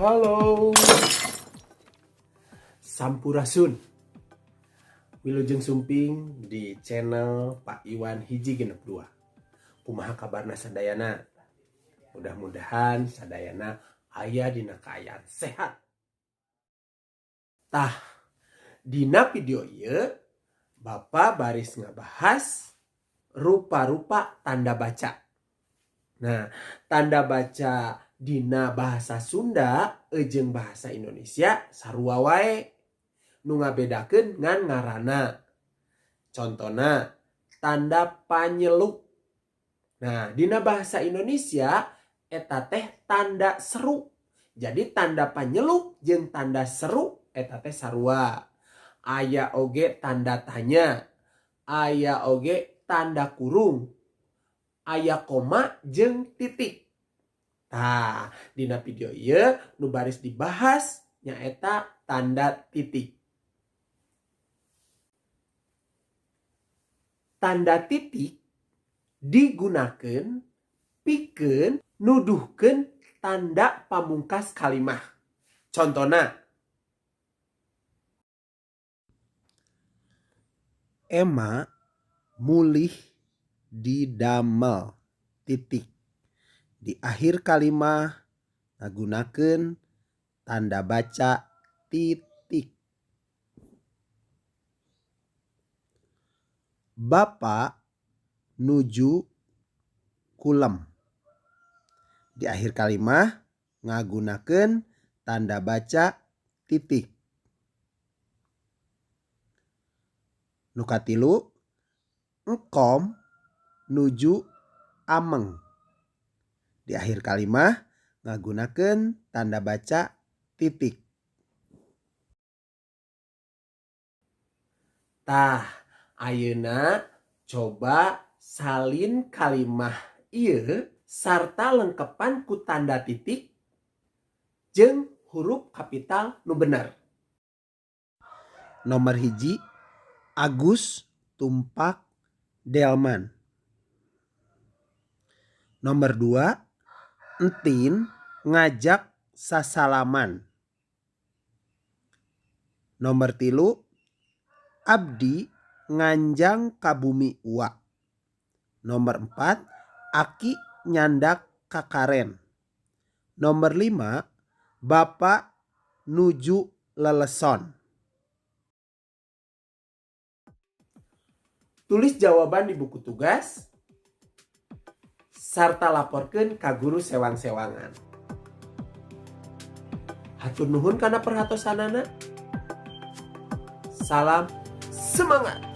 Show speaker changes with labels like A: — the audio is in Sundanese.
A: Halo. Sampurasun. Wilujeng sumping di channel Pak Iwan 162. Kumaha kabarna sadayana? Mudah-mudahan sadayana aya dina kaayaan sehat. Tah, dina video ieu Bapak baris ngabahas rupa-rupa tanda baca. Nah, tanda baca dina bahasa Sunda jeung bahasa Indonesia sarua wae. Nu ngabedakeun ngan ngaranna. Contona tanda panyeluk. Nah, dina bahasa Indonesia eta teh tanda seru. Jadi tanda panyeluk jeung tanda seru eta teh sarua. Aya oge tanda tanya, aya oge tanda kurung, aya koma jeung titik. Tah, dina video ieu nu baris dibahas nyaeta tanda titik. Tanda titik digunakeun pikeun nuduhkeun tanda pamungkas kalimah. Contona, Ema mulih didamel titik. Di akhir kalimah ngagunakeun tanda baca titik. Bapak nuju kulem. Di akhir kalimah ngagunakeun tanda baca titik. Nu katilu, engkom nuju ameng. Di akhir kalimah ngagunakeun tanda baca titik. Tah, ayeuna coba salin kalimah ieu sarta lengkepan ku tanda titik jeung huruf kapital nu bener. Nomor 1, Agus tumpak delman. Nomor 2, Entin ngajak sasalaman. Nomor 3, Abdi nganjang ka bumi Uwa. Nomor 4, Aki nyandak kakaren. Nomor 5, Bapak nuju leleson. Tulis jawaban di buku tugas sarta laporkeun ka guru sewang-sewangan. Hatur nuhun kana perhatosanana. Salam semangat.